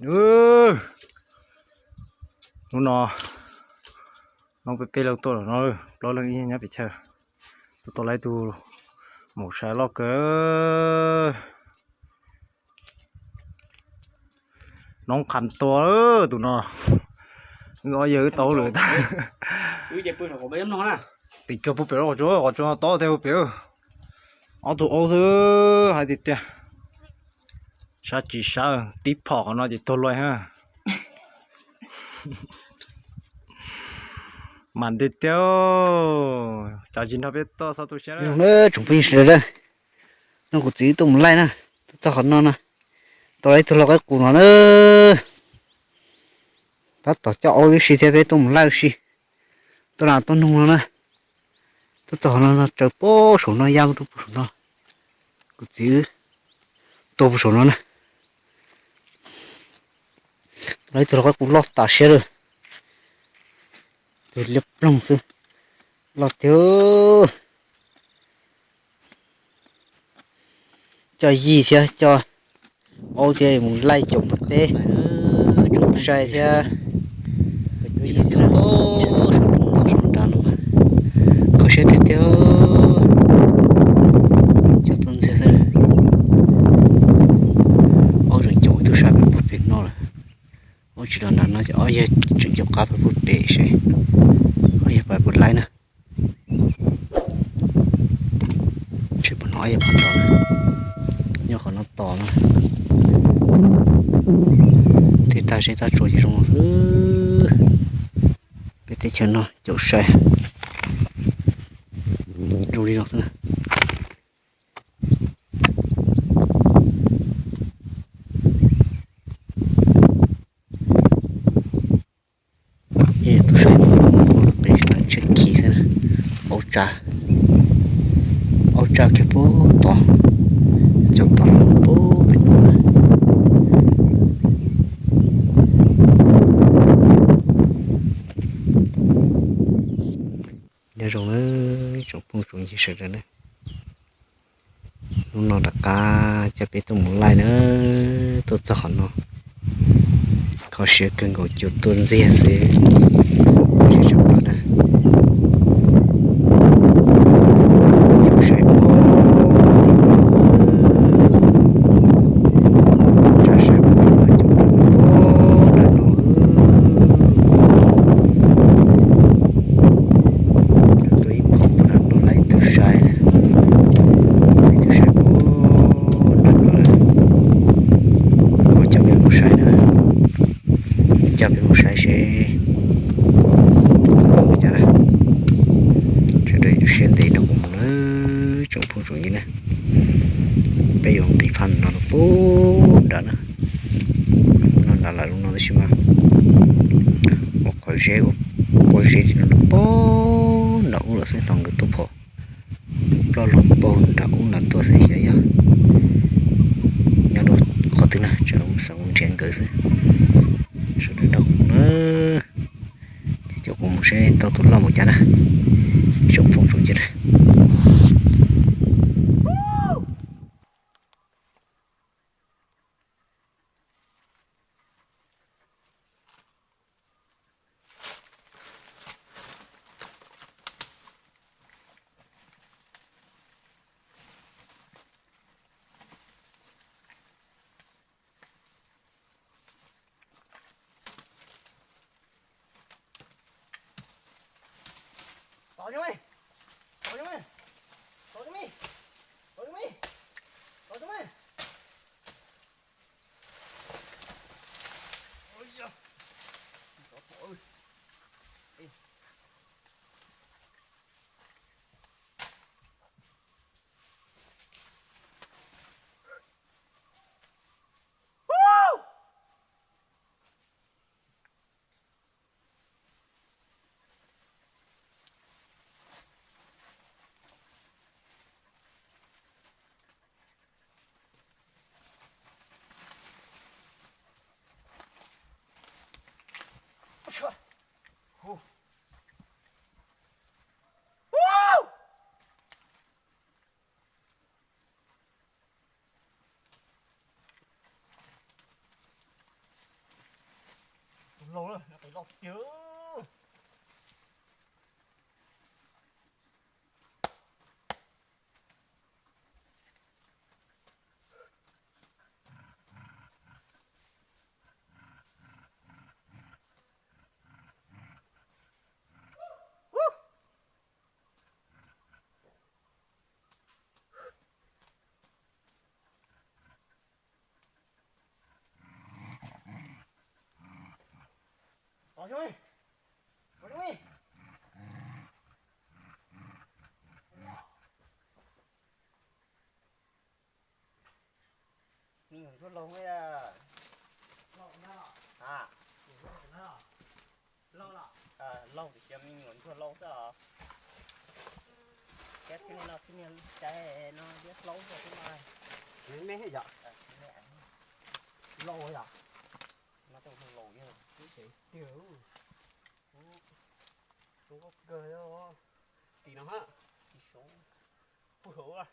Hnub no noob peb peb leeg tuaj lawm no, plaub leeg ib nyob pem chaw. Tuaj tau lawm ib tug maum sai loj kawg. Noob qham tua tus no, wb ob yawg wb tau lawm tag. Tim kawg pug pem qhov tsuas, qhov tsuas no tob tej pug pem. Ob tug aub xwb hais tiag tiag. Sab tsis sab, tib phom qhov no ces tuag luaj. Mas tiag tiag, cas tsis nrog peb toj xob tu siab na tsoom phooj ywg sawv daws. No kuv txiv tuaj mus laij na, tuaj txog qhov no na, tau ib tug lau qaib qus no na. Tab tom coj aub ib si thiab peb tuaj mus laij ib si. Tuaj na tuaj noog no na, tuaj txog qhov no no tsaws puag saum no ya rau puag saum no. Kuv txiv tua puag saum no na. Tau ib tug lau qaib qus loj tas siab lawm. Tus liab ploog xwb, loj tiag. Coj yij thiab coj aub thiab mus laij caum npua teb, sai thiab. Kho siab tiag tiag. Coj tuaj ntxiag xwb. Aub tseem caum ib tug sai pem puag pem no lawm. Aub tsis los nram no ces ob yawg tseem caum qab pem puag pem seb ob yawg pais puas laib na. Tsis pom no ob yawg pom no, nyob qhov no tos no. Tes tag seb tab tsuas ces zoo no xwb. Peb teb chaws no caum sai zoo li no xwb na. Tus saib pem tsheb khi xwb na. Aub tsa, aub tsa kiag puag tod, caum tod puag pem no na. Nyob zoo na tsoom phooj tsoom ywg sawv daws na. Hnub no rov qab coj peb tuaj mus laij na, tuaj txog qhov no. Kho siab kawg nkaus coj tuaj ntxiag xwb. Seb tsam no na. Cov saib puag tim no, tsa saib puag tim no cov puag nram no. Tuaj ib phom puag nram no lawm ib tug saib na. Ib tug saib puag nram no lawm. Ua coj peb mus saib na. Coj peb mus saib seb ua cas na. Sawv daws ua siab ntev nrog kuv mus na tsoom phooj tsoom ywg na. Peb yuav nqis phaj no rau puag nrad na. No nrad lawm lub no tab sis mas ua qhov zeb ua pob zeb li no rau puag nram ub lawm xwb, hnov nkawd tuaj phom ploj loog puag nram ub nrad tuaj xwb xyov yog nyob rau qhov twg na, tseem xav mus nrhiav nkawd xwb. Sawv daws nrog kuv na, ces coj kuv mus seb tau tus loj npaum cas na tsoom phooj tsoom ywg na. Laus lawm, no pem laus tiag. Tos zoo, tos zoo. Me nyuam ntsuag laus a. Laus tiam sis me nyuam ntsuag laus xwb os. Cab thiab no thiab niag cab no liab hlaub xwb thiab no. Me yom. Laus yom. No coj laus yog. Tiag. Zoo nkauj kawg. Tim no ha. Tim saud. Pug saud.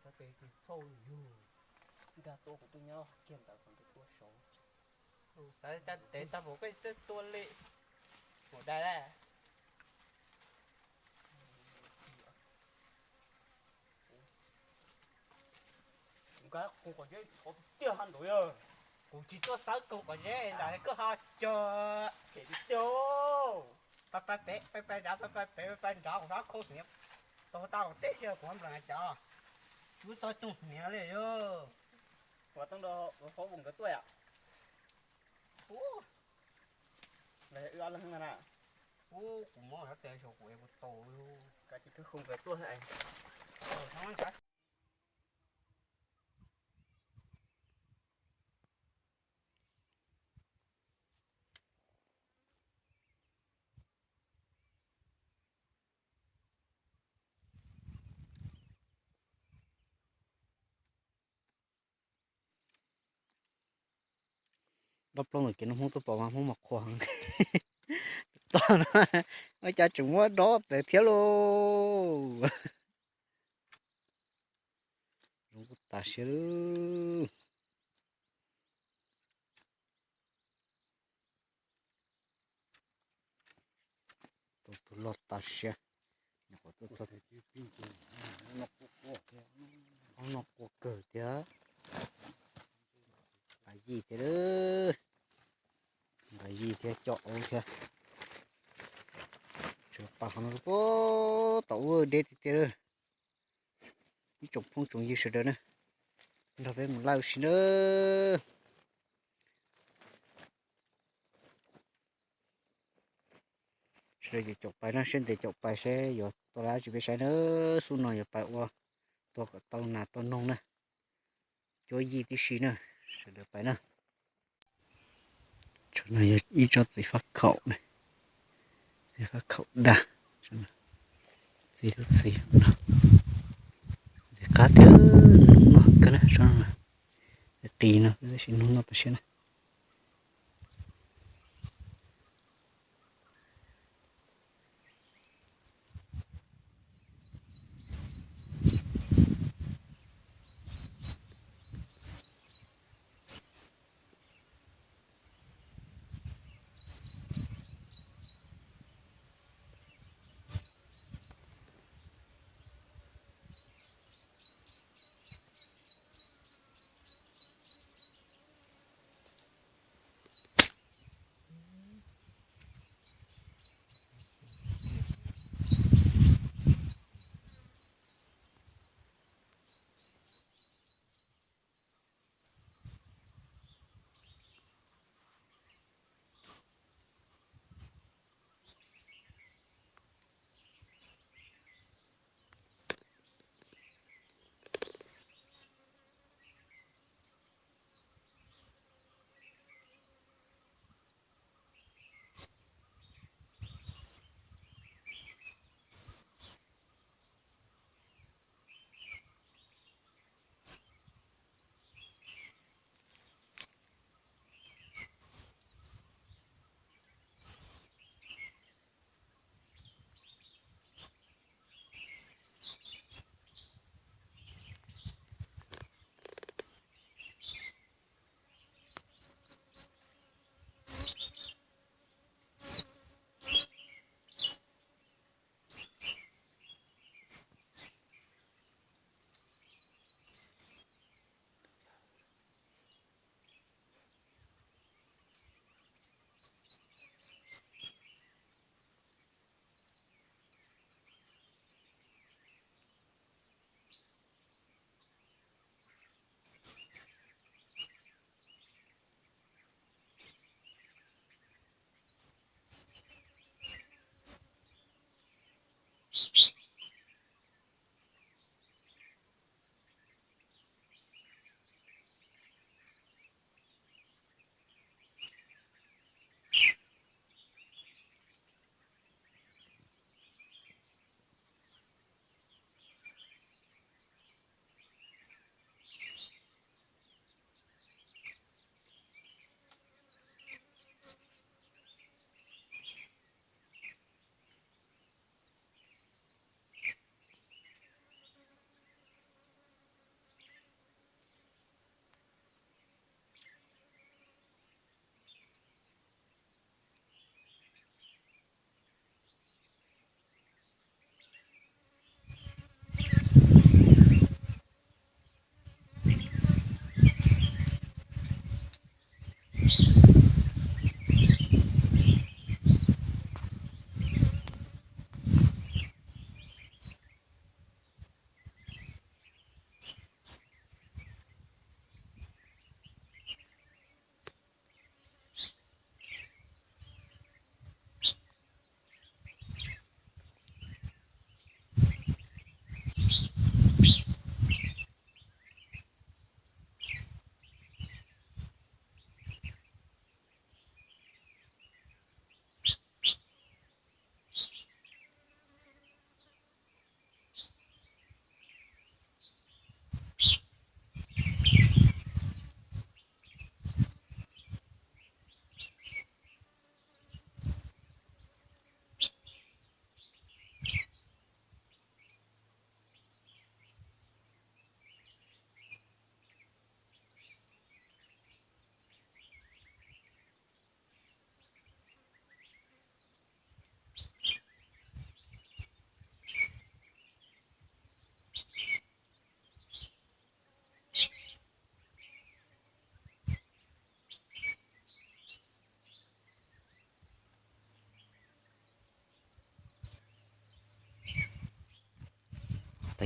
Tab tes tus thauj yug. Nkag tua kuv tuaj nyob kiag ntawd kuv tus tua saud. Xav cab tes tag npaum peb twb tua li. Mus dai lawm. Nkag kuv kom zeb thov tiag ha ntuj yog. Kuv tsis tuaj xawb kuv kom zeb ntawm koj ho cog. Phem tiag tiag. Pab pab pem pab pab nrad pab pab pem pab pab nrad kuv sab khau hniav. Tau tau teb kiag kuv nplas cov. Tub txob tooj hniav li yog. Ua tau nrog hauv nkawd tuaj yom. Ub, lawv wb ob leeg no na. Ub, kuv mob sab tes saum kuv es kuv tau. Kav tsij kawg hu nkawd tuaj. Dob plaub ntawm kev no Hmoob twb pom mas Hmoob mas qhuas heev. Tom no ua cas tseem muab dob pem thiab lauj. Zoo nkauj tas siab lauj. Tus loj tas siab. Ob no qua kawg thiab. Nqa yij thiab, nqa yij thiab coj aub thiab. Tseem pas qhov no puag tom ub deb tiag tiag. Ib tsoom phooj tsoom ywg sawv daws na, nrog peb mus lawm si na. Sawv daws caum pais na, siab ntev caum pais seb yuav tua dab tsi peb saib na. Xub no yuav pais ua tua kom tau nas tau noog na. Cuab yij tib si na, sawv daws pais na. Tsob no yog ib tsob txiv faj khaum, txiv faj khaum dag, txiv lub txiv no, ntxim qab thiab, nws muaj heev kawg na, tsob no, qis no tab sis nws noj tau siab na.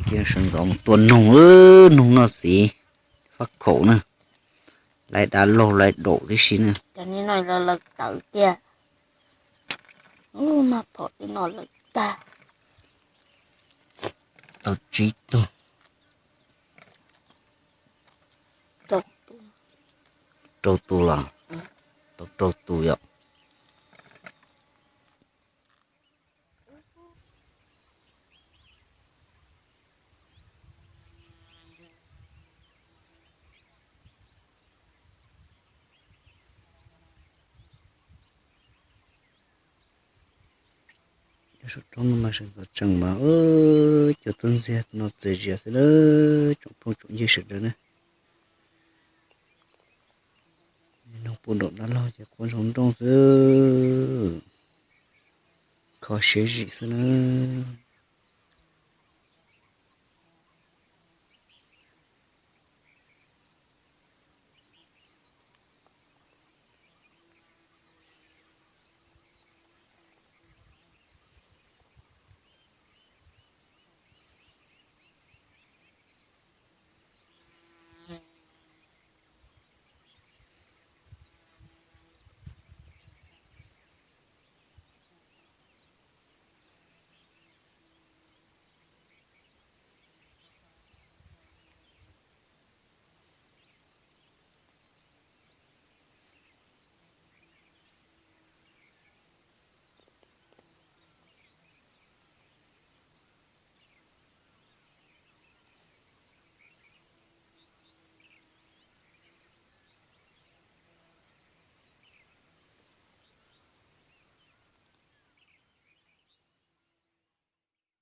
Kiag sawv ntxov mus tua noog, noog noj txiv faj khaum na, lawv dav laug lawv daum tib si na. Cov no lawv tawv tiag, ub, maj phom twb noj lawm tag. Tau tsib tug, rau tus los, tau rau tus yom. Nyob saum roob no mas sawv ntxov tsees mas, cov tuaj ntxiag no txias zias xwb lawm tsoom phooj tsoom ywg sawv daws na. Noog pua daum dab laug ces quaj ntsoog nrooj xwb, kho siab zim xwb na.